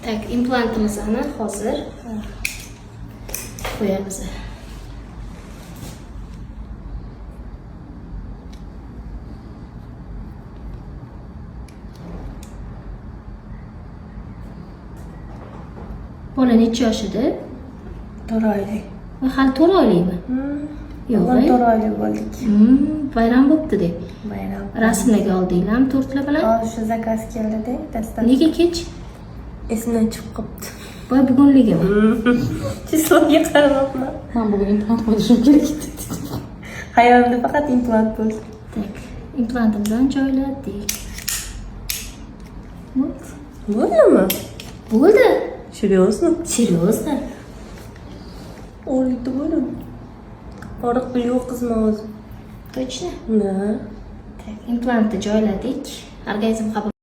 Так, implantimizni hozir qo'yamiz. Bola necha yoshida? 4 oylik. Va hali 4 oylikmi? Yo'q, Bugun e? 4 oylik bo'ldik. Bayram bo'pti deb. Bayram. Rasmlarga oldinglarmi tortlar bilan? Hozir shu заказ keldi-da, dastlab. Nega kech? Esimdan chiqib qolibdi. Voy, bugunligimi? Число ga qaramabman. Man bugun implant qo'yishim kerak edi. Hayolimda faqat implant bo'ldi. Так, implantimizni joyladik. Bo'ldi. Bo'ldimi? Bo'ldi. Серьезно? Серьезно? Og'riydi bo'lim. Og'riq yo'q qizim hozir. Точно? Да. Так, implantni joyladik. Organizm qabul